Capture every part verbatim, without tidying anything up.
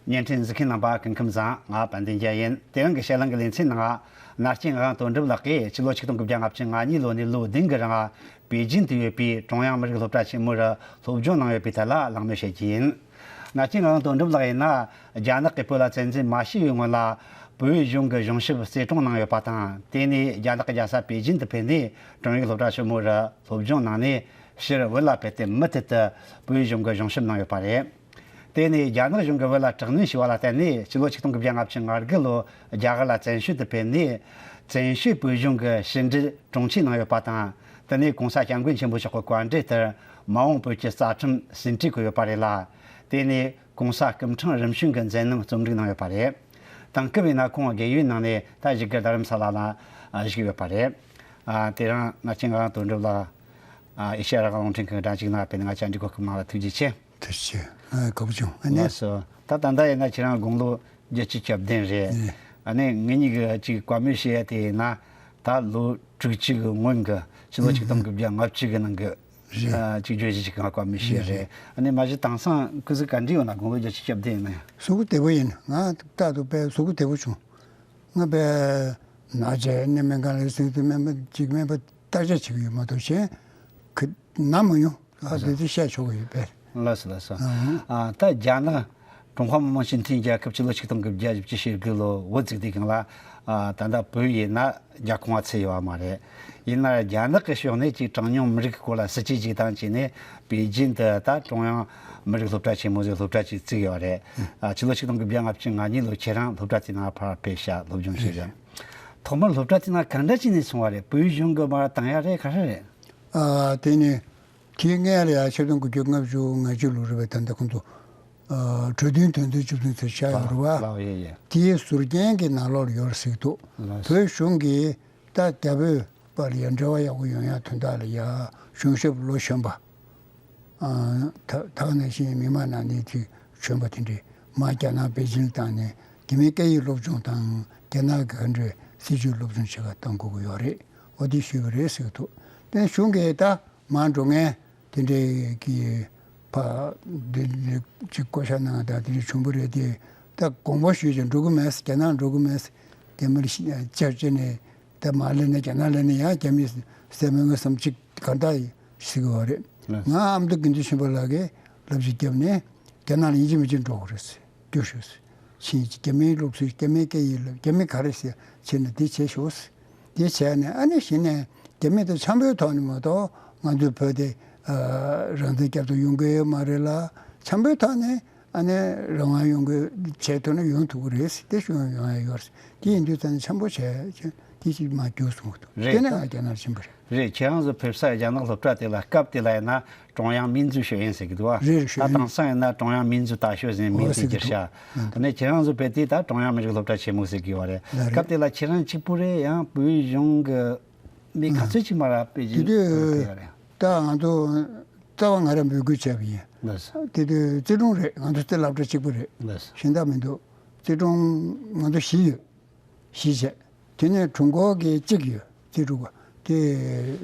བརྙན་འཕྲིན་གཟིགས་མཁན་རྣམ་པ་སྐུ་ཁམས་བཟང་། ང་དཔལ་ལྡན་རྒྱལ་ཡིན། དེ་རིང་གི་དཔྱད་གླེང་གི་ལེ་ཚན་ནང་ང་། ན་རྐྱེན་ངག་དབང་དོན་གྲུབ་ལགས་ཀྱིས་ཕྱི་ལོ་ཆིག་སྟོང་དགུ་བརྒྱ་ལྔ་བཅུ་ང་གཉིས་ལོ་ནས་ལོ་བདུན་གྱི་རིང་ང་པེ་ཅིན་དུ་ཡོད་པའི་ཀྲུང་དབྱང་མི་རིགས་སློབ་གྲྭ་ཆེན་མོ་རུ་སློབ་སྦྱོང་གནང་ཡོད་པའི་ཐད་ལ་གླེང་མོལ་བྱེད་རྒྱུ་ཡིན། ན་རྐྱེན་ངག་དབང་དོན་གྲུབ་ལགས་ཡིན་ན། རྒྱ་ནག་གིས་བོད་ལ་བཙན་འཛུལ་མ་བྱས་པའི་སྔོན་ལ། བོད་གཞུང་གི་གཞུང་ཞབས་རྩིས་སྤྲོང་གནང་ཡོད་པ་དང་། དེ་ནས་རྒྱ་ནག་གི་རྒྱལ་ས་པེ་ཅིན་དུ་ཕེབས་ནས་ཀྲུང་ཡིག་སློབ་གྲྭ་ཆེན་མོ་རུ་སློབ་སྦྱོང་གནང་ནས། ཕྱིར་བོད་ལ་ཕེབས་ཏེ་མུ་མཐུད་དུ་བོད་གཞུང་གི་གཞུང་ཞབས་གནང་ཡོད་པ་རེད། དེ་ནས་རྒྱ་ནག་གཞུང་གིས་བོད་ལ་དྲག་གནོན་བྱས་པ་ལ་བརྟེན་ནས། ཕྱི་ལོ་ཆིག་སྟོང་དགུ་བརྒྱ་ལྔ་བཅུ་ང་དགུ་ལོ་རྒྱ་གར་ལ་བཙན་བྱོལ་དུ་ཕེབས་ནས། བཙན་བྱོལ་བོད་གཞུང་གི་ཕྱི་འབྲེལ་དྲུང་ཆེ་གནང་ཡོད་པ་དང་། དེ་ནས་༸གོང་ས་༸སྐྱབས་མགོན་ཆེན་པོ་མཆོག་གི་བཀའ་འབྲེལ་ལྟར་མ་འོངས་བོད་ཀྱི་རྩ་ཁྲིམས་ཟིན་བྲིས་བཀོད་ཡོད་པ་རེད་ལ། དེ་ནས་༸གོང་ས་སྐུ་ཕྲེང་རིམ་བྱོན་གྱི་མཛད་རྣམ་རྩོམ་སྒྲིག་གནང་ཡོད་པ་རེད། དེང་སྐབས་ཡིན་ན་ཁོང་རྒས་ཡོལ་གནང་ནས་ད་བཞུགས་སྒར་རྡ་རམ་ས་ལ་ལ་བཞུགས་ཡོད་པ་རེད། དེ་རིང་ན་རྐྱེན་ངག་དབང་དོན་གྲུབ་ལགས། ཨེ་ཤེ་ཡ་རང་དབང་རླུང་འཕྲིན་ཁང་གི་སྒྲ་འཇུག་ནང་ཕེབས་ནས་ང་བཅར་འདྲི་གོ་སྐབས་གནང་བ་ཐུགས་རྗེ་ཆེ། ཐུགས་རྗེ་ཆེ། ཨ། དགའ་པོ་བྱུང་། ཨ་ནི། ལགས་སོ། ད་ད་ལྟ་ཡིན་ན་ཁྱེད་རང་དགུང་ལོ་བརྒྱད་ཅུ་གྱ་བདུན་རེད། ཨ་ནི་ངེད་གཉིས་ཀྱིས་ཅིག་བཀའ་མོལ་བྱེད་ཡ་དེ་ཡིན་ན། ད་ལོ་དྲུག་ཅུ་གི་སྔོན་གྱི་ཕྱི་ལོ་ཆིག་སྟོང་དགུ་བརྒྱ་ལྔ་བཅུ་གི་ནང་གི། རེད། ཨ། ཅིག་བརྗོད་གཞི་ཅིག་གི་བཀའ་མོལ་བྱེད་ཡ་རེད། རེད། ཨ་ནི་མ་གཞི་དེང་སང་སྐུ་གཟུགས་ག་འདྲ་ཡོད་ན། དགུང་ལོ་བརྒྱད་ཅུ་གྱ་བདུན་ཡིན་ན་ཡང་། གཟུགས་པོ་བདེ་པོ་ཡིན། ང་རྟག་ཏུ་དཔེ་གཟུགས་པོ་བདེ་པོ་བྱུང་། ང་དཔེ་ན་བྱས་ནས་སྨན་ཁང་ལ་སོང་དུས་སྨན་པ་ཅིག་སྨན་པ་བརྟག་དཔྱད་བྱེད་ཀྱི་ཡོད་མ་གཏོགས་གཞན་གྱིས་ན་མ་མྱོང་། ཨ། དེ་དུས་བཤད་ཆོག་གི་ཡོད་པས། ལགས་སོ། ལགས་སོ། ཨང་། ཨ། ད་རྒྱ་ནག་ཀྲུང་ཧྭ་མི་དམངས་སྤྱི་མཐུན་རྒྱལ་ཁབ་ཕྱི་ལོ་ཆིག་སྟོང་དགུ་བརྒྱ་བཞི་བཅུ་ཞེ་དགུ་ལོ་འགོ་བཙུགས་དུས་སྒང་ལ། ཨ། ད་ལྟ་བོད་ཡིན་ན་རྒྱ་ཁོངས་ཚུད་ཡོད་པ་མ་རེད། ཡིན་ན་རྒྱ་ནག་གི་ཕྱོགས་ནས་ཅིག་གྲངས་ཉུང་མི་རིགས་ཀྱི་སྐོར་ལ་སྲིད་ཇུས་ཅིག་བཏང་བྱས་ནས་པེ་ཅིན་དུ་ད་ཀྲུང་དབྱང་མི་རིགས་སློབ་གྲྭ་ཆེན་མོ་ཟེར་སློབ་གྲྭ་ཅིག་བཙུགས་ཡོད་རེད། ཨ། ཕྱི་ལོ་ཆིག་སྟོང་དགུ་བརྒྱ་ལྔ་བཅུ་ང་གཉིས་ལོ་ཁྱེད་རང་སློབ་གྲྭ་དེ་ནང་ཕར་ཕེབས་ཤག་སློབ་སྦྱོང་བྱེད་ཤག་ཐོག་མར་སློབ་གྲྭ་དེ་ནང་གང་འདྲ་བྱས་ནས་སོང་བ་རེད། བོད་གཞུང་གིས་མར་བཏང་ཡ་རེད། ག་རེ་རེད། ཨ། དེ་ནི་དེའི་སྔོན་ལ་ཡང་ཆིག་སྟོང་དགུ་བརྒྱ་ལྔ་བཅུ་ང་གཅིག་ལོ་རེད་པས། ད་ལྟ་ཁོང་ཚོ། ཨ། གྲོས་མཐུན་དོན་ཚན་བཅུ་བདུན་ཚེས་ཆགས་ཡོད་རེད་པ། ལགས། ཡེ་ཡེ། དེའི་ཟུར་རྒྱན་གྱི་ནང་ལོགས་ལ་ཡོད་རེད་ཟེར་གྱི་འདུག་ལགས། བོད་གཞུང་གིས་ད་རྒྱ་བོད་བར་ལ་ཡང་འབྲེལ་བ་ཡག་པོ་ཡོང་ཡ་དོན་དག་ལ་ཡ་གཞུང་ཞབས་ལོ་གཞོན་པ། ཨ། ད་ད་ག་ནང་བཞིན་མི་མང་ནང་ནས་ཅིག་གཞོན་པ་དེ་འདྲས་མར་རྒྱ་ནག་པེ་ཅིན་བཏང་ནས་རྒྱ་མིའི་སྐད་ཡིག་སློབ་སྦྱོང་དང་རྒྱ་ནག་གི་ག་འདྲས་སྲིད་བྱུས་སློབ་སྦྱོང་བྱེད་ག་གཏོང་དགོས་ཀྱི་ཡོད་རེད། འོ་དེ་ཞུས་པ་རེད་ཟེར་གྱི་འདུག་དེ་གཞུང་གིས་ད་མར་འགྲོ་མཁན་དེ་འདྲས་ཀྱི་ཕར་འདི་འདི་ཅིག་བསྐོ་བཞག་གནང་དང་དེ་འདྲས་བྱུང་བ་རེད་དེ། ད་དགོངས་པ་ཞུས་ཀྱང་འགྲོ་གི་མེད། རྒྱ་ནག་འགྲོ་གི་མེད། རྒྱ་མིར་བཅར་བྱས་ནས། ད་མར་སླེབས་ནས་རྒྱ་ནག་སླེབས་ནས་ཡང་རྒྱ་མི་བསད་མི་དངོས་སམ་ཅིག་གང་ལྟར་ཟེར་གྱི་ཡོད་རེད། ལགས། ང་ཨ་མདོ་དགེ་འདུན་ཆོས་འཕེལ་ལགས་ཀྱིས་ལབ་ཅིག་བརྒྱབ་ནས་རྒྱ་ནག་ལ་ཡིན་གཅིག་མིན་གཅིག་འགྲོ་དགོས་རེད་ཟེར། རྒྱུགས་ཤོག་ཟེར། ཕྱིན་ཅིག་རྒྱ་མིའི་སློབ་གསོ། རྒྱ་མིའི་སྐད་ཡིག་སློབ། རྒྱ་མི་ག་རེ་ཟེར་བྱས་ན་དེ་བྱས་ཤོག་ཟེར། དེ་བྱས་ནས་ཨ་ནི་གཞི་ནས་རྒྱ་མི་དང་འཆམ་པོའི་ཐོག་ནས་མ་གཏོགས་ང་ཚོའི་བོད་དེ། ཨ། རང་བཙན་རྒྱབ་ཏུ་ཡོང་གི་ཡོད་མ་རེད་ལ། འཆམ་པོའི་ཐོག་ནས། ཨ་ནི་རང་དབང་ཡོང་གི་བྱས་ཐུབ་ན་ཡོང་ཐུབ་ཀྱི་རེད་ཟེར། དེ་ཞུ་ཡོང་ཡ་ཡོད་རེད། དེ་ཡིན་དུས་ཙང་ནས་འཆམ་པོ་བྱས་བྱས་དེ་ཅིག་མར་རྒྱུགས་སོང་གི་འདུག་རེད། དེ་ནས་ང་རྒྱ་ནག་ལ་ཕྱིན་པ་རེད། རེད། ཁྱེད་རང་ཚོ་ཕེབས་ས་རྒྱ་ནག་སློབ་གྲྭ་དེ་ལ། སྐབས་དེ་ལ་ཡིན་ན་ཀྲུང་དབྱང་སྨན་རྩིས་ཤོག་ཡིན་ཟེར་གྱི་འདུག་བ། རེད། རེད། ཤོག་ད་ཡིན། དེང་སང་ཡིན་ན་ཀྲུང་དབྱང་སྨན་རྩིས་ལྟ་ཞོག་ཟེར་མིང་དེ་ཟེར་གྱི་བསྒྱུར་ཤག་འདུག་ཨ་ནི་ཁྱེད་རང་ཚོ་ཕེབས་དུས་ད་ཀྲུང་དབྱང་མི་རིགས་སློབ་གྲྭ་ཆེན་མོ་ཟེར་གྱི་ཡོད་རེད། ལགས་རེད། སྐབས་དེ་ལ་ཁྱེད་རང་གཅིག་པུ་རེད། ཡང་བོད་གཞུང་གི་མི་ག་ཚོད་ཅིག་མར་པེ་ཅིན་དུ་ཕེབས་ཡོད་རེད། ད་ང་ཚོ་རྩ་བ་ང་རང་འབོད་སྐུལ་བྱས་པ་ཡིན། ལགས་སོ། དེ་དུས་རྩིས་དྲུང་རེད། ང་ཚོ་རྩིས་སློབ་གྲྭ་གཅིག་པུ་རེད། ལགས་སོ། གཞན་དག་མི་འདུག་རྩིས་དྲུང་ང་ཚོ་བཞི་ཡོད། བཞི་བྱས། དེ་ནས་དྲུང་འཁོར་གྱི་གཅིག་ཡོད། རྩིས་དྲུང་པ་དེ་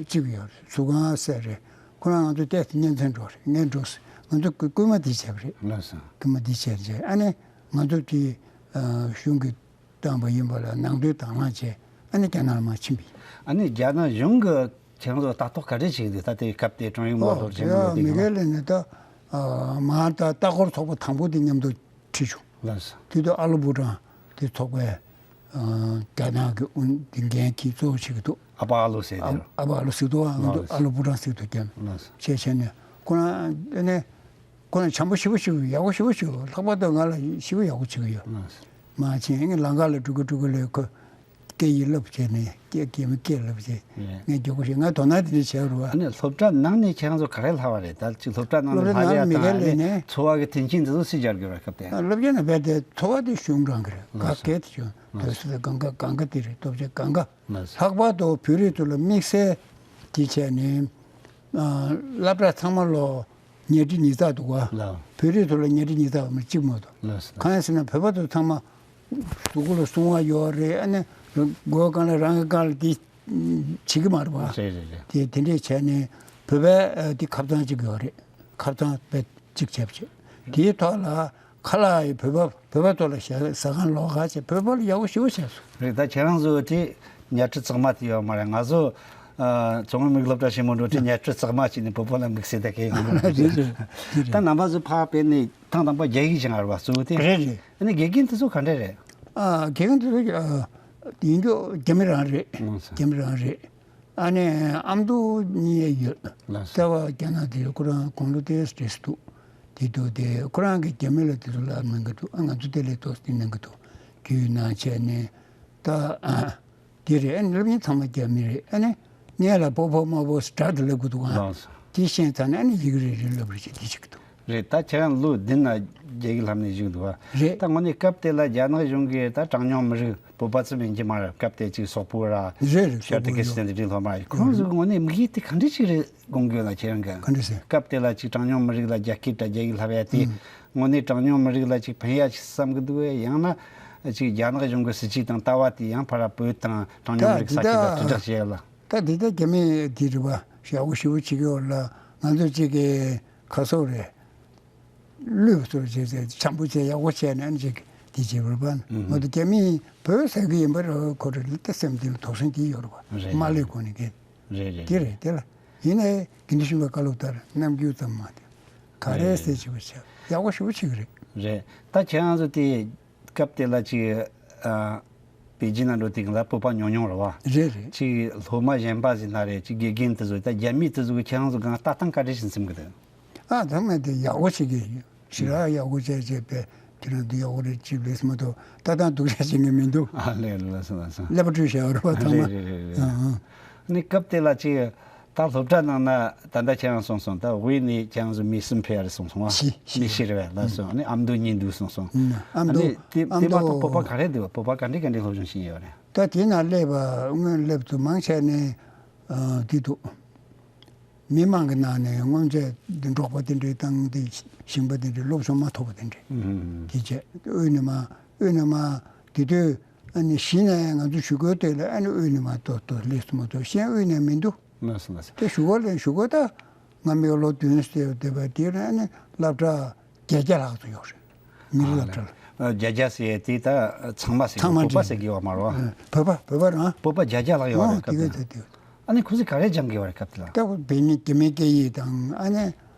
གཅིག་ཡོད་རེད། ཟུར་ཁང་སེ་རེད། ཁོ་རང་ང་ཚོ་ཏོག་ཙམ་གཉེན་ཚན་འགྲོ་རེད། ངས་འགྲོ་ཟེར། ང་ཚོ་སྐུལ་མ་འདི་བྱས་པ་རེད། ལགས་སོ། སྐུལ་མ་འདི་བྱས་རྗེས་ཨ་ནི་ང་ཚོ་དེ་གཞུང་གི་བཏང་བ་ཡིན་པ་ལ་ནང་དོན་དང་བླངས་བྱས། ཨ་ནི་རྒྱ་ནག་ལ་མར་ཕྱིན་པ་ཡིན། ཨ་ནི་རྒྱ་ནག་གཞུང་གིས་ཁྱེད་རང་ཚོ་ལ་ལྟ་རྟོག་ག་རེ་བྱེད་ཀྱི་འདུག་ད་ལྟའི་སྐབས་དེ་ཀྲུང་དབྱང་མ་ཨོ་ལྷོ་རྒྱ་དེ་མི་ཡ་གེ་ལེ་ནི་ད། ཨ། མ་ད་ལྟ་སྐོར་ཚོགས་པ་དང་པོ་དེ་མཉམ་དུ་ཁྲིད་བྱུང་། ལགས་སོ། དེ་དུས་ཨ་ལོ་བྷུ་ཀྲང་དེ་ཚོགས་པའི། ཨ། རྒྱ་ནག་གི་དབུ་འདི་འགན་འཁྱེར་གཙོ་བོ་བྱེད་ཀྱི་འདུག་ཨ་ཕ་ཨ་ལོ་ཟེར་དེ། ཨ་ཕ་ཨ་ལོ་ཟེར་འདུག་ཨ་ལོ་ཟེར། ཨ་ལོ་བྷུ་ཀྲང་ཟེར་འདུག་རྒྱ་མི། ལགས་སོ། བྱས་བྱས་ནས་ཁོ་རང་ཨ་ནི། ཁོ་ན་བྱམས་པོ་ཞེ་པོ་ཞིག་ཡག་པོ་ཞེ་པོ་ཞིག་ལྷག་པར་དུ་ང་ལ་ཞེ་པོ་ཡག་པོ་བྱེད་ཀྱི་ཡོད། ལགས་སོ། མ་བྱན་ངས་ལམ་ཁ་ལ་འགྲོ་གི་འགྲོ་གི་ལས་ཁོ་སྐད་ཡིག་སློབ་བྱས་ནས་སྐད་རྒྱ་མི་སྐད་སློབ་བྱས། ངས་མགྱོགས་པོ་ཞིག་ང་དོ་སྣང་དེ་འདྲ་བྱས་རུ་བ། ཨ་ནི་སློབ་གྲྭ་ནང་ནས་ཁྱེད་རང་ཚོ་ག་རེ་ལྷག་པ་རེད། ད་ཅིག་སློབ་གྲྭ་ནང་ལ་སློབ་གྲྭ་ལྷག་ནང་ཡ་མི་དང་། གལ་ཨ་ལས་ནི་ནས་འཚོ་བ་གི་མཐུན་རྐྱེན་དེ་ཚོ་སུས་སྦྱར་དགོས་རེད་སྐབས་དེ། སློབ་གྲྭ་ནང་བས་དེ་འཚོ་བ་དེ་གཞུང་དྲང་གི་རེད། ལགས་སོ། ག་གལ་དེ་བྱུང་། ལགས་སོ། དོལ་སྲིད་གང་ག་གང་ག་དེ་རེད། སྟོབས་ཆེ་གང་ག་ལགས་སོ། ལྷག་པར་དུ་བོད་རིགས་ཚོ་ལ་དམིགས་བསལ་དེ་བྱས་ནས། ཨ། སློབ་གྲྭ་ཚང་མ་ལོ་ཉལ་ཁྲི་ཉིས་བརྩེགས་འདུག་ག་ལགས། བོད་རིགས་ཚོ་ལ་ཉལ་ཁྲི་ཉིས་བརྩེགས་མ་གཅིག་མ་གཏོགས། ལགས་སོ། གང་ཡིན་ཟེར་ན་བོད་པ་ཚོ་ཚང་མ་གཟུགས་པོ་ལ་སྲུང་བ་ཡོད་རེད། ཨ་ནི་མགོ་སྒང་ལ་རང་གི་སྒང་ལ་དེ་བྱེད་ཀྱི་མ་རེད་པ། རེད་རེད་རེད། དེ་དེ་འདྲས་བྱས་ནས་བོད་པའི་ཨ་དེ་ཁབ་ཚང་གཅིག་ཡོད་རེད། ཁབ་ཚང་དཔེ་གཅིག་བྱས་པ་བྱས། དེའི་ཐོག་ལ་ ཁ་ལག་ཡི་བོད་པ་བོད་པ་ཚོ་ལ་ཟ་ཟ་ཁང་ལོགས་ཀ་བྱས། བོད་པ་ལ་ཡག་པོ་ཞེ་པོ་བྱས་སོང་། རེད། ད་ཁྱེད་རང་ཚོ་དེ་ཉལ་ཁྲི་གཙང་མ་དེ་ཡོད་མ་རེད། ང་ཚོ་ཨ་མཚོ་སྔོན་མི་རིགས་སློབ་གྲྭ་ཆེན་མོ་འགྲོ་དུས་ཉལ་ཁྲི་གཙང་མ་བྱས་ནས་བོད་པ་ལ་དམིགས་བསལ་ད་གས་ཡོང་གི་རེད། རེད་རེད། རེད་རེད། ད་རྣམ་པ་ཚོ་ཕར་ཕེབས་ནས་ཐེངས་དང་པོ་རྒྱ་ཡིག་སྦྱང་བ་རེད་པ། གཙོ་བོ་དེ། རེད་རེད། ཨ་ནི་དགེ་རྒན་དེ་ཚོ་ག་འདྲ་རེད། ཨ་དགེ་རྒན་དེ་ཚོ་ཨ་ཡིན་རྒྱུ་རྒྱ་མི་རང་རེད། ཨང་ས། རྒྱ་མི་རང་རེད། ཨ་ནི་ཨ་མདོ་གཉིས་ཡོད། ལགས་སོ། རྩ་བ་རྒྱ་ནག་དེ་ཁོ་རང་དགུང་ལོ་དེ་བགྲེས་སུ་འདུག། དེ་འདུག་དེ་ཁོ་རང་གི་རྒྱ་མི་ལ་དེ་ཚོ་ལབ་གནང་གི་འདུག། ཨ་ང་ཚོ་དེ་ལས་ཏོག་ཙམ་གནང་གི་འདུག། རྒྱུས་ནང་བྱས་ནས་ད་ཨ་དེ་རེད། ཨ་ནི་སློབ་གཉེར་ཚང་མ་རྒྱ་མི་རེད། ཨ་ནི་ངས་ལ་པོ་ཕོ་མ་པོ་སི་དྲག་ཏུ་ལབ་དགོས་འདུག་ཨང་། ལགས་སོ། དེ་ཤེས་ཚར་ན་ཨ་ནི་ཡི་གེ་རེ་རེ་སློབ་རེ་བྱེད་དེ་བྱེད་ཀྱི་འདུག། རེད། ད་ཁྱེད་རང་ལོ་བདུན་ལ་རྒྱ་ཡིག་ལབ་ནས་བཞུགས་འདུག་བ། རེད། ད་དངོས་གནས་སྐབས་དེ་ལ་རྒྱ་ནག་གཞུང་གིས་ད་གྲངས་ཉུང་མི་རིགས་བོད་པ་ཙམ་ཡིན་གྱི་མ་རེད། སྐབས་དེ་ཅིག་སོག་པོ་ར། རེད་རེད། ཤར་ཏུར་ཀི་སི་ཐན་དེ་འདྲའི་སློབ་མ་རེད། ཁོང་ཚོའི་དངོས་གནས་དམིགས་ཡུལ་དེ་ག་འདྲ་ཅིག་རེད་དགོངས་ཀྱི་ཡོད་ལ། ཁྱེད་རང་གི་ག་འདྲ་ཟེར། སྐབས་དེ་ལ་ཅིག་གྲངས་ཉུང་མི་རིགས་ལ་རྒྱ་སྐད་དང་རྒྱ་ཡིག་ལབ་ཡ་དེ། ཨང་། དངོས་གནས་གྲངས་ཉུང་མི་རིགས་ལ་ཅིག་ཕན་ཡ་ཅིག་བསམ་གྱི་འདུག་གས། ཡང་ན་ཅིག་རྒྱ་ནག་གཞུང་གི་སྲིད་ཇུས་དང་ལྟ་བ་དེ་ཡང་ཕར་བོད་དང་གྲངས་ཉུང་མི་རིགས་ས་ཁུལ་ལ་དྲིལ་བསྒྲགས་བྱེད་ཡ་ལ། ད་འདི་ལྟར་རྒྱ་མི་འདི་རེད་པ། ཞེ་པོ་ཞེ་པོ་བྱེད་ཀྱི་ཡོད་ལ། ང་ཚོ་གཅིག་གི་ཁ་སོག་རེད། བློས་གཏོང་བྱས་ཏེ་འཆམ་པོ་བྱས་ཡག་པོ་བྱས་ནས་ཅིག་འདི་བྱེད་པ་རེད་པ། ཨུ་ཧུ། ང་ཚོ་རྒྱ་མིས་བོད་ཟེར་གྱི་ཡིན་པ་རེད། ཁོ་རང་ལ་ད་སེམས་འདི་ལ་དོགས་ཟོན་འདི་ཡོད་རེད་པ། རེད། མ་ལས་གོང་ནས་གི། རེད་རེད། འདི་རེད། དེ་ལ་ཡིན་ནའི་དགེ་འདུན་ཆོས་འཕེལ་བཀའ་སློབ་ལྟར་རྣམ་འགྱུར་ཙམ་མ་དེ་ག་རེ། རེད། ཟེར་བྱེད་པ་བྱས་ཡག་པོ་ཞེ་པོ་བྱེད་ཀྱི་རེད། རེད། ད་ཁྱེད་རང་ཚོ་དེ་སྐབས་དེ་ལ་ཅིག་ཨ་པེ་ཅིན་ན་འགྲོ་དུས་སྒང་ལ་བོད་པ་ཉུང་ཉུང་རེད་པ། རེད་རེད། ཅིག་སློབ་མ་གཞན་པ་ཟེར་ན་རེད། ཅིག་དགེ་རྒན་དེ་ཚོ། ད་རྒྱ་མི་དེ་ཚོ་གིས་ཁྱེད་རང་ཚོ་སྒང་ལ་ལྟ་སྟངས་ག་འདྲ་ཞིག་འཛིན་གྱི་འདུག། ཨ་ཚང་མས་དེ་ཡག་པོ་བྱེད་ཀྱི་ཡོད། ཞེ་དྲག་ཡག་པོ་བྱས་བྱས་པས་ཁྱེད་རང་ཚོ་ཡག་པོ་རེད་ཅེས་ལབ་སོང་མ་གཏོགས་ལྟ་སྟངས་སྡུག་ཅག་བྱེད་མཁན་མི་འདུག། ཨ་ལས། ལགས་སོ་ལགས་སོ། ཀླད་པ་བཀྲུས་བཞག་པ་རེད་པ་ཚང་མ། རེད་རེད་རེད། ཨ་ཨ། ནི་སྐབས་དེ་ལ་ཅིག་ད་སློབ་གྲྭ་ནང་ན་ད་ལྟ་ཁྱེད་རང་གསུངས་སོང་། ད་དབུས་ནས་ཁྱེད་རང་ཚོ་མི་གསུམ་ཕེབས་ཡ་རེད་གསུངས་སོང་བ། བཞི། བཞི། མི་བཞི་རེད་པ། ལགས་སོ། ཨ་ནི་ཨ་མདོ་གཉིས་འདུག་གསུངས་སོང་། ཨ་མདོ། ཨ་ནི་དེ་ཨ་དེ་མ་མདོ། གཏོགས་བོད་པ་ག་རེ་འདུག། བོད་པ་ག་འདྲ་ག་འདྲ་སློབ་སྦྱོང་བྱེད་ཡོད་རེད། ད་དེ་ན་སླེབས་པ་སྔོན་སླེབས་དུས་མང་ཆེ་ནས་ཨ་དེ་འདུག། མི་མང་གི་ནང་ནས་སྔོན་ཆད་འདི་འབྲོག་པ་དེ་འདྲའི་དང་དེ་ཞིང་པ་དེ་འདྲའི་སློབ་སྦྱོང་མ་ཐོབ་པ་དེ་འདྲའི། ཨུ་ཧུ། དེ་བྱས་དབུས་ནས་མར་དབུས་ནས་མར་དེ་དུས་ཨ་ནི་གཞི་ནས་ང་ཚོ་གཞིས་ཁུལ་དེ་ལ་ཨ་ནི་དབུས་ནས་མར་ཏོག་ཏོག་སླེབས་སོང་མ་གཏོགས་གཞན་དབུས་ནས་མི་འདུག། ལགས་སོ་ལགས་སོ། དེ་གཞིས་ཁུལ་ལ་གཞིས་ཁུལ་ད་ང་མི་ལོ་བདུན་ཙམ་བསྡད་པ་དེ་ལ་ཨ་ནི་སློབ་གྲྭ་བརྒྱད་བརྒྱ་ལྷག་ཙམ་ཡོད་རེད། མི་རིགས་སློབ་གྲྭ་ལ། ཨ་ལས། བརྒྱད་བརྒྱ་ཟེར་ཡས་དེ་ད་ཚང་མ་ཟེར་གི། ཚང་མ་བོད་པ་འདྲ། ཟེར་གི་ཡོད་མ་རེད་པ། ཨ་བོད་པ་བོད་པ་རང་། བོད་པ་བརྒྱད་བརྒྱ་ལྷག་ཡོད་རེད། ཨོ་སྐབས་དེ་དེ་ག་དེ་དེ། ཨ་ནི་ཁོ་ཚོས་ག་རེ་སྦྱང་གི་ཡོད་རེད་སྐབས་དེ་ལ། ད་བོད་མི་རྒྱ་མི་སྐད་ཡིག་དང་། ཨ་ནི་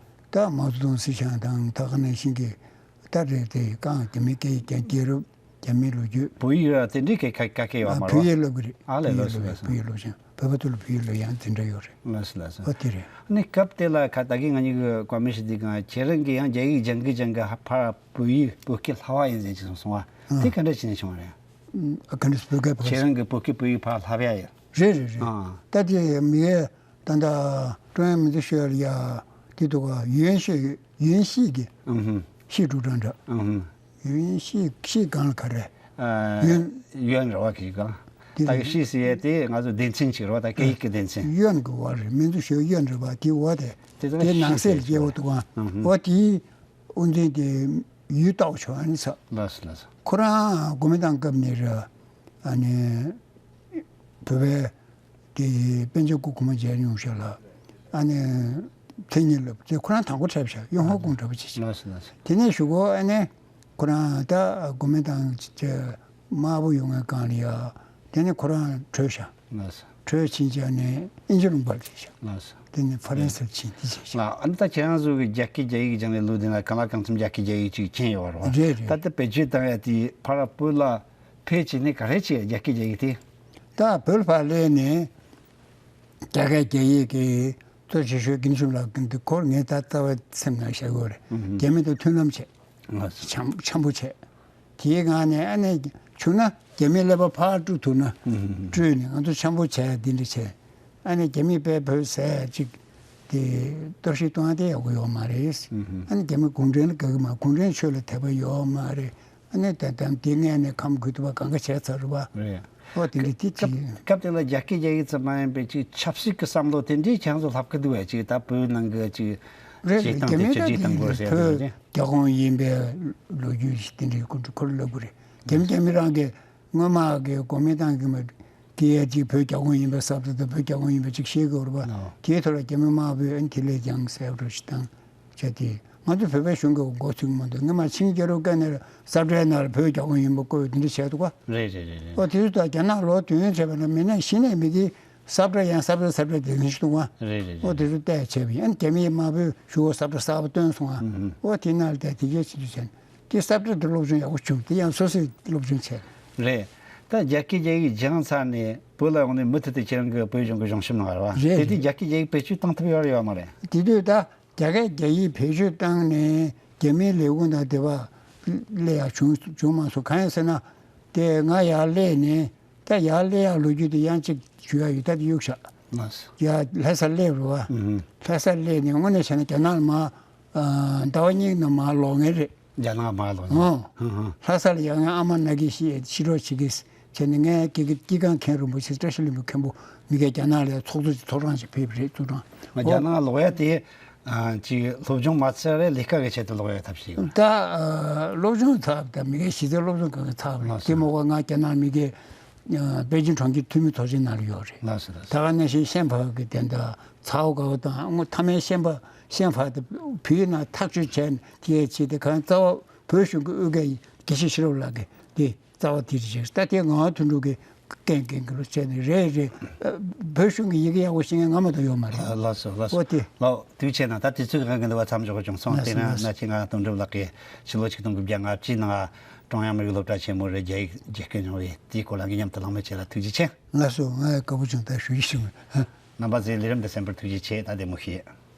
ད་མའོ་ཙེ་ཏུང་སྲིད་བྱུས་དང་ད་ག་ནང་བཞིན་གྱི་ད་རེད། དེ་གང་རྒྱ་མི་སྐད་ཡིག་ཀྱང་རྒྱལ་རབས། རྒྱ་མིའི་ལོ་རྒྱུས། བོད་ཡིག་ར་དེ་འདྲའི་གི་ག་ག་གེ་ཡོད་མ་རེད་པ། བོད་ཡིག་སློབ་ཀྱི་རེད། ཨ་ལས། ལགས་སོ་ལགས་སོ། བོད་ཡིག་སློབ་སྦྱོང་། བོད་པ་ཚོ་ལ་བོད་ཡིག་སློབ་ཡང་དེ་འདྲ་ཡོད་རེད། ལགས་སོ་ལགས་སོ། ཨོ་དེ་རེད། ཨ་ནི་སྐབས་དེ་ལ་ཁ་ད་གིན་ང་གཉིས་ཀྱིས་བཀའ་མོལ་ཞིག་འདི་གང་། ཁྱེད་རང་གིས་ཡང་རྒྱ་ཡིག་སྦྱང་གི་སྦྱང་གི་ཕར་བོད་ཡིག་བོད་སྐད་བསླབ་པ་ཡིན་ཟེར་གྱི་སོང་སོང་བ། ཨ། དེ་ག་འདྲ་བྱས་ནས་བྱུང་བ་རེད། ཨ་ག་འདྲ་བོད་སྐད་བོད། ཁྱེད་རང་གིས་བོད་སྐད་བོད་ཡིག་ཕར་བསླབ་ཡ་ཡོད། རེད་རེད་རེད། ཨ། ད་དེ་མི་ཡས་ད་ལྟ་ཀྲུང་དབྱང་མི་ཚེ་ཤོད་ལ་ཡ་དེ་འདུག་ག། ཡོན་ཤི། ཡོན་ཤི་གི། ཨུ་ཧུ། ཤི་ཀྲུའུ་ཀྲང་འདྲ། ཨུ་ཧུ། ཡོན་ཤི། ཤི་གང་ལ་ག་རེ། ཨ། ཡོན། ཡོན་རེད་པ་གི་གང་། དེ་ད་གི་ཤི་ཟེར་ཡས་དེ་ང་ཚོ་སྡེ་ཚན་ཅིག་རེད་པ། ད་སྐད་ཡིག་གི་སྡེ་ཚན། ཡོན་གི་བ་རེད། མི་ཚེ་ཤོད་ཡོན་རེད་པ། དེ་འོ་དེ། དེ་ད་དེ་ནང་གསེས་ལ་སྐྱེ་བོ་འདུག་ག། ཨུ་ཧུ། འོ་དེའི་དབུ་འཛིན་དེ་ཡུས་ཏའོ་ཆོ་ཨ་ནི་ཚ། ལགས་སོ་ལགས་སོ། ཁོ་རང་གོ་མིན་ཏང་སྐབས་ནས་རེད། ཨ་ནི་བོད་པའི་དེ་དཔལ་འབྱོར་སྐུ་གོང་མ་མཇལ་མྱོང་ཤག་ལ། ཨ་ནི་མཚན་ཉིད་ལ་དེ་ཁོ་རང་དང་པོ་འཁྲབ་ཤག། ཡོན་ཧོ་ཀུང་འདྲ་པོ་ཅིག་ཤག། ལགས་སོ་ལགས་སོ། དེ་ནས་གཞུག་གུ་ཨ་ནི་ཁོ་རང་ད་གོ་མིན་ཏང་ཅིག་དམར་པོ་ཡོང་བའི་སྒང་ལ་ཡ། དེ་ནས་ཁོ་རང་བྲོས་ཤག། ལགས་སོ། བྲོས་ཕྱིན་བྱས་ནས་དབྱིན་ཇི་ལུང་པར་སླེབས་ཤག། ལགས་སོ། དེ་ནས་ཧྥ་རན་སིར་ཕྱིན་དེ་བྱས་ཤག། ལགས། ཨ་ནི་ད་ཁྱེད་རང་ཚོ་གི་རྒྱ་སྐད་རྒྱ་ཡིག་སྦྱང་བའི་ལོ་དེ་ན་གང་ལ་གང་འཚམ་རྒྱ་སྐད་རྒྱ་ཡིག་ཅིག་མཁྱེན་ཡོད་རེད་པ། རེད་རེད། ད་ལྟ་བེད་སྤྱོད་བཏང་ཡ་དེ་ཕར་བོད་ལ་ཕེབས་བྱས་ནས་ག་རེ་བྱས། རྒྱ་སྐད་རྒྱ་ཡིག་དེ། ད་བོད་ལ་ཕར་སླེབས་ནས་རྒྱ་སྐད་རྒྱ་ཡིག་གི་གཙོ་ཆེ་ཤོས་དགེ་འདུན་ཆོས་འཕེལ་ལགས་ཀྱིས་འདི་སྐོར་ངས་ད་རྩ་བའི་སེམས་ནང་བཞག་ཡོད་རེད། ཨུ་ཧུ། རྒྱ་མི་དང་མཐུན་ལམ་བྱས། ལགས་སོ། འཆམ་འཆམ་པོ་བྱས། དེའི་སྒང་ནས་ཨ་ནི་བྱུང་ན་རྒྱ་མིའི་ཀླད་པ་ཕར་བཀྲུ་ཐུབ་ན། ཨུ་ཧུ་ཧུ། བཀྲུས་ནས་ང་ཚོ་འཆམ་པོ་བྱས། འདི་འདྲ་བྱས། ཨ་ནི་རྒྱ་མིས་དཔེ་བོད་ཟེར་ཅིག་དེ་གཏོར་བཤིག་གཏོང་ཡ་དེ་ཡག་པོ་ཡོད་མ་རེད། ཨུ་ཧུ། ཨ་ནི་རྒྱ་མི་གུང་ཁྲན་ལ་དགའ་གི་མ། གུང་ཁྲན་ཆོས་ལ་དད་པ་ཡོད་མ་རེད། ཨ་ནི་ད་ལྟ་དེ་སྔས་ནས་ཁམས་གུ་དུ་བ་གང་ག་བྱས་ཚར་རེད་པ། རེད། ཨོ་དེ་འདྲ་དེ་སྐབས་ཅིག། སྐབས་དེ་ལ་རྒྱ་སྐད་རྒྱ་ཡིག་ཙམ་མ་ཡིན་པའི་ཅིག་ཆབ་སྲིད་ཀྱི་བསམ་བློ་དེ་འདྲའི་ཁྱེད་ཚོ་ལྷབ་ཀྱི་འདུག་པས། ཅིག་ད་བོད་ནང་གི་ཅིག་རེད་བྱེད་རེད། སྟངས་རྒྱ་དེ་མི་ཆ་ད་རྒྱུས་དེ་དང་པོ་ཟེར་བོད་དེ། རྒྱ་གོང་ཡིན་པའི་ལོ་རྒྱུས་ཤིག་དེ་འདྲའི་སྐོར་ཁོ་ལ་ལབ་དགོས་རེད། རྒྱ་མི་རྒྱ་མི་རང་གི་སྔོན་མ་གི་གོ་མིན་ཏང་གི་མ་གི་ཡ་ཅིག་བོད་རྒྱ་གོང་ཡིན་པའི་ས་བབ་དང་བོད་རྒྱ་གོང་ཡིན་པ་ཅིག་ཤེས་དགོས་རེད་པ། ཨོ། དེའི་ཐོག་ལ་རྒྱ་མི་དམར་པོས་ཨ་ནི་དེ་ལས་ཀྱང་གསལ་པོ་ཞིག་བཏང་བྱས་ཏེ། ང་ཚོ་བོད་པའི་གཞུང་གི་འགོ་ཚུགས་མ་འདུག་སྔོན་མ་ཆིང་རྒྱལ་རབས་སྐབས་ནས་ས་བཀྲའི་ནང་ལ་བོད་རྒྱལ་ཁོངས་ཡིན་པ་བཀོད་དེ་འདྲ་བྱས་འདུག་ག་རེད་རེད་རེད་རེད། ཨོ་དེ་ཚོ་ད་རྒྱ་ནག་ལོ་བདུན་བྱས་པ་ན་མི་ནས་གཞི་ནས་མི་དེ་ས་བཀྲ་ཡང་ས་བཀྲ་ས་བཀྲ་དེ་འདྲ་ཞིག་འདུག་ག་རེད་རེད་ཨོ་རེད། དེ་ཚོ་བལྟས་བྱས་པ་ཡིན། རྒྱ་མིའི་དམར་པོའི་གཞུག་གུ་ས་བཀྲ་གསར་པ་བཏོན་སོང་ང་། ཨོ་དེ་ནང་ལ་བལྟས་དེ་གས་བྱེད་དུ་བྱས་ན་དེ་ས་བཀྲ་དེ་སློབ་སྦྱོང་ཡག་པོ་བྱུང་། དེ་ཡང་སོ་སོས་སློབ་སྦྱོང་བྱས། རེད། ད་རྒྱ་སྐད་རྒྱ་ཡིག་སྦྱངས་ཚར་ནས་བོད་ལ་ཡོང་ནས་མུ་མཐུད་དུ་ཁྱེད་རང་གི་བོད་གཞུང་གི་གཞུང་ཞབས་ནང་རེད་བ། རེད་དེ་དུས་རེད། རྒྱ་སྐད་རྒྱ་ཡིག་བེད་སྤྱོད་བཏང་ཐུབ་ཡོད་རེད་ཡོད་མ་རེད། དེ་དུས་ད་རྒྱ་སྐད་རྒྱ་ཡིག་བེད་སྤྱོད་བཏང་ནས་རྒྱ་མིའི་ལས་ཁུངས་དང་དེ་བ་སླེབས་ཡག་བྱུང་བྱུང་མ་སོང་། གང་ཡིན་ཟེར་ན་དེ་ང་ཡར་སླེབས་ནས་ད་ཡར་སླེབས་ཡག་ལོ་རྒྱུས་དེ་ཡང་གཅིག་ཞུ་ཡག་ཡོད། ད་དེ་གཡུག་བཞག་ལགས་སོ། ཡར་ལྷ་སར་སླེབས་རེད་བ། ཨུ་ཧུ། ལྷ་སར་སླེབས་ནས་དངོས་གནས་བྱས་ན་རྒྱ་ནག་ལ་མར་ཟླ་བ་གཉིས་ནང་མར་ལོག་མཁན་རེད། རྒྱ་ནག་མར་ལོག་ནས། ཨོ། ཧུ་ཧུ། ལྷ་ས་ལ་ཡང་ང་ཨ་མ་ན་གི་ཤི་ཤི་རོགས་བྱེད་ཀྱི་བྱས་ནས་ངའི་དགེ་རྒན་དཀྱིལ་ཁང་མཁན་རིན་པོ་ཆེ་བཀྲ་ཤིས་ལྷུན་པོ་མཁན་པོ་མི་གའི་རྒྱ་ནག་ལ་ཚོགས་གཙོ་ཚོགས་གྲངས་ཤིག་ཕེབས་པ་རེད། ཚོགས་གྲངས། ང་རྒྱ་ནག་ལོག་ཡ་དེ་ཨ་ཅིག་སློབ་སྦྱོང་མ་ཚར་རེ་ལས་ཀ་གི་ཆེད་དུ་ལོག་ཡ་ཐབས་ཤེས་ཡོད། ད་ཨ་སློབ་སྦྱོང་ཚར་ད་མི་གའི་གཞི་རྩའི་སློབ་སྦྱོང་གང་ག་ཚར་བ་ལགས་སོ། དེ་མོ་ག་ང་རྒྱ་ནག་མི་གའི་ཨ་པེ་ཅིང་གྲོང་ཁྱེར་འཐུས་མི་ཚོགས་ཆེན་ནང་ལ་ཡོད་རེད། ལགས་སོ་ལགས་ད་སོ། ག་ནང་བཞིན་ཤན་པ་གི་དེ་འདྲ་ཚའོ་གའོ་དང་ཨ་མཐའ་མའི་ཤན་པ་ཤན་པ་དེ་བོད་ནང་ཐག་གཅོད་བྱས་ནས་དེའི་ཆེད་དུ་གང་རྩ་བ། བོད་གཞུང་གི་དབུས་ཀྱི་དགེ་བཤེས་ཤེས་རབ་ལགས་ཀྱིས་དེ་རྩ་བ་དེ་རེད། ད་དེ་ངག་དབང་དོན་གྲུབ་ཀྱིས་འགན་འགན་འགན་རུ་བྱས་ནས་རེད་རེད། ཨ་བོད་གཞུང་གི་ཡི་གེ་ཡག་པོ་ཤེས་མཁན་ང་མ་གཏོགས་ཡོད་མ་རེད། ལགས་སོ་ལགས་སོ། ཨོ་དེ། ལགས་དུས་ཆེ་ན་ད་དུས་ཚོད་གང་གི་འདུག་བ། མཚམས་འཇོག་བྱུང་སོང་། ལགས་སོ་དེ་ན་ལགས་སོ། ན་ཁྱེད་ང་དོན་གྲུབ་ལགས་ཀྱིས་ཕྱི་ལོ་ཆིག་སྟོང་དགུ་བརྒྱ་ལྔ་བཅུའི་ནང་ཀྲུང་དབྱང་མི་རིགས་སློབ་གྲྭ་ཆེན་མོ་རུ་རྒྱ་ཡིག་རྒྱ་སྐད་སྦྱོང་བའི་དེའི་སྐོར་ལ་ངས་མཉམ་དུ་གླེང་མོལ་བྱས་ལ་ཐུགས་རྗེ་ཆེ། ལགས་སོ། ང་ཡང་དགའ་པོ་བྱུང་། ད་ཞུ་ཡི་ཞུ་མེད། རྣམ་པ་ཚོས་ལས་རིམ་འདི་གསན་པར་ཐུགས་རྗེ་ཆེ། ད་བདེ་མོ་བྱོས།